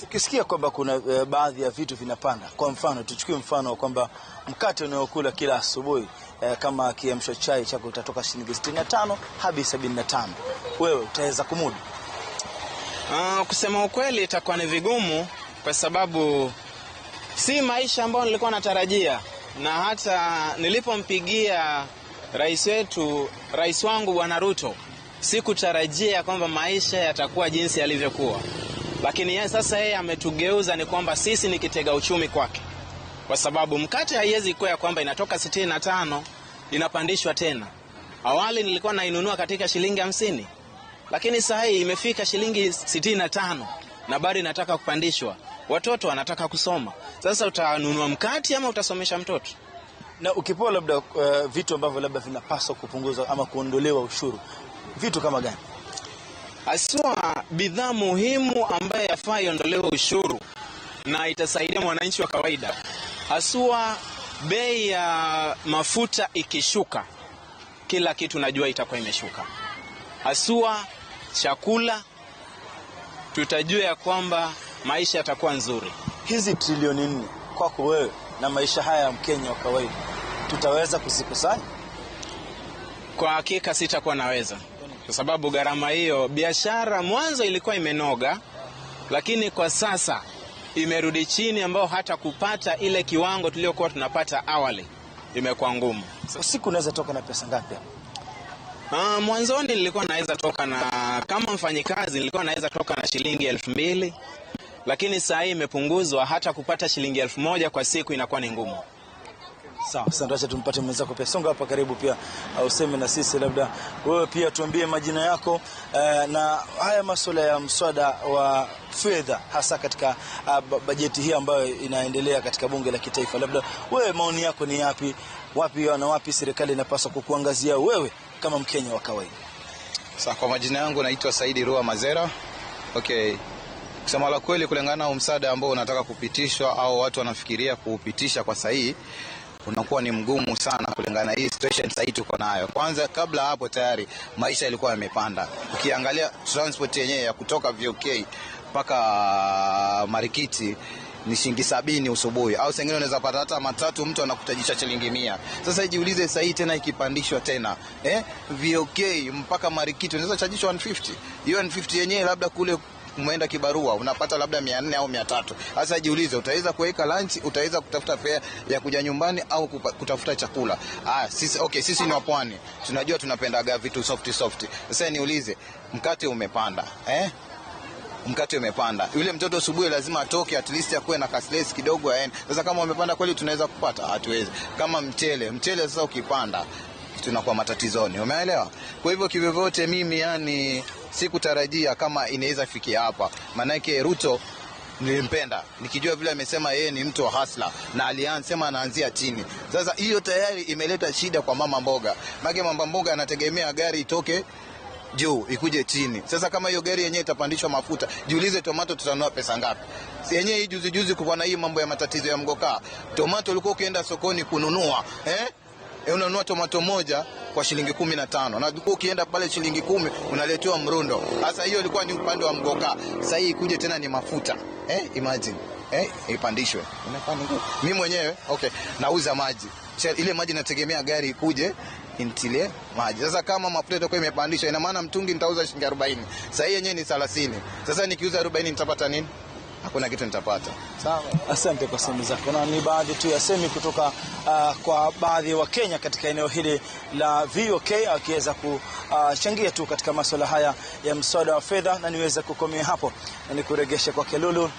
Ukisikia kwamba kuna baadhi ya vitu vinapanda, kwa mfano tuchukue mfano kwamba mkate unayokula kila asubuhi kama kiamsho chai chako utatoka shilingi 65 hadi 75, wewe utaweza kumudu? Kusema ukweli itakuwa ni vigumu, kwa sababu si maisha ambayo nilikuwa natarajia, na hata nilipompigia rais wetu, rais wangu Bwana Ruto, sikutarajia kwamba maisha yatakuwa jinsi yalivyokuwa. Lakini yeye sasa yeye ametugeuza ni kwamba sisi ni kitega uchumi kwake, kwa sababu mkate haiwezi kuwa ya kwamba inatoka 65 inapandishwa tena. Awali nilikuwa nainunua katika shilingi 50, lakini sasa hii imefika shilingi 65 na bado inataka kupandishwa. Watoto wanataka kusoma. Sasa utanunua mkate ama utasomesha mtoto? Na ukipewa labda vitu ambavyo labda vinapaswa kupunguzwa ama kuondolewa ushuru, vitu kama gani? Haswa bidhaa muhimu ambayo yafaa iondolewe ushuru na itasaidia mwananchi wa kawaida. Haswa bei ya mafuta ikishuka, kila kitu najua itakuwa imeshuka. Haswa chakula, tutajua ya kwamba maisha yatakuwa nzuri. Hizi trilioni 4 kwako wewe na maisha haya ya Mkenya wa kawaida, tutaweza kuzikusanya? Kwa hakika sitakuwa naweza, kwa sababu gharama hiyo, biashara mwanzo ilikuwa imenoga, lakini kwa sasa imerudi chini, ambao hata kupata ile kiwango tuliokuwa tunapata awali imekuwa ngumu. Usiku unaweza toka na pesa ngapi hapa? Mwanzoni nilikuwa naweza toka na, kama mfanyikazi nilikuwa naweza toka na shilingi 2000, lakini saa hii imepunguzwa, hata kupata shilingi 1000 kwa siku inakuwa ni ngumu. Sawa, asante. Acha tumpate mwenzako pia. Songa hapa karibu pia, useme na sisi, labda wewe pia tuambie majina yako na haya masuala ya mswada wa fedha hasa katika bajeti hii ambayo inaendelea katika bunge la kitaifa. Labda wewe maoni yako ni yapi? Wapi na wapi serikali inapaswa kukuangazia wewe kama Mkenya wa kawaida? Sasa kwa majina yangu naitwa Saidi Rua Mazera. Okay. Kusema la kweli, kulingana na msaada ambao unataka kupitishwa au watu wanafikiria kuupitisha kwa sahihi, unakuwa ni mgumu sana kulingana na hii situation sasa tuko nayo. Kwanza kabla hapo tayari maisha yalikuwa yamepanda. Ukiangalia transport yenyewe ya kutoka VOK mpaka Marikiti ni shilingi 70 usubuhi, au sengine unaweza pata hata matatu mtu anakutajisha shilingi 100. Sasa jiulize sasa hii tena ikipandishwa tena VOK mpaka Marikiti unaweza chajishwa 150. Hiyo 150 yenyewe labda kule umeenda kibarua unapata labda 400 au 300. Sasa jiulize, utaweza kuweka lunch, utaweza kutafuta fare ya kuja nyumbani au kutafuta chakula? Sisi okay, sisi ni wa pwani, tunajua tunapendaga vitu soft soft. Sasa niulize, mkate umepanda, mkate umepanda, yule mtoto asubuhi lazima atoke at least akuwe na kaslesi kidogo aende. Sasa kama umepanda kweli tunaweza kupata? Hatuwezi. Kama mchele sasa ukipanda tunakuwa matatizoni, umeelewa? Kwa hivyo kivyovyote mimi yani sikutarajia kama inaweza fikia hapa. Manake Ruto nilimpenda nikijua vile amesema yeye ni mtu wa hustler na alianza anaanzia chini. Sasa hiyo tayari imeleta shida kwa mama mboga. Maana mama mboga anategemea gari itoke juu ikuje chini. Sasa kama hiyo gari yenyewe itapandishwa mafuta, jiulize tomato tutanunua pesa ngapi? Si yenyewe hii juzi juzi kulikuwa na hii mambo ya matatizo ya mgoka. Tomato ulikuwa ukienda sokoni kununua, unanunua tomato moja kwa shilingi 15, na ukienda pale shilingi 10 unaletewa mrundo. Sasa hiyo ilikuwa ni upande wa mgoka. Sasa hii ikuje tena ni mafuta. Imagine. Ipandishwe. Inafanya ngumu. Mimi mwenyewe okay, nauza maji. Ile maji nategemea gari ikuje intilie maji. Sasa kama mafuta itakuwa imepandishwa, ina maana mtungi nitauza shilingi 40. Sasa hii yenyewe ni 30. Sasa nikiuza 40 nitapata nini? Hakuna kitu nitapata. Sawa. Asante kwa semi zako. Na ni baadhi tu ya semi kutoka kwa baadhi ya Wakenya katika eneo hili la VOK akiweza kuchangia tu katika masuala haya ya mswada wa fedha, na niweze kukomea hapo na nikuregeshe kwa Lulu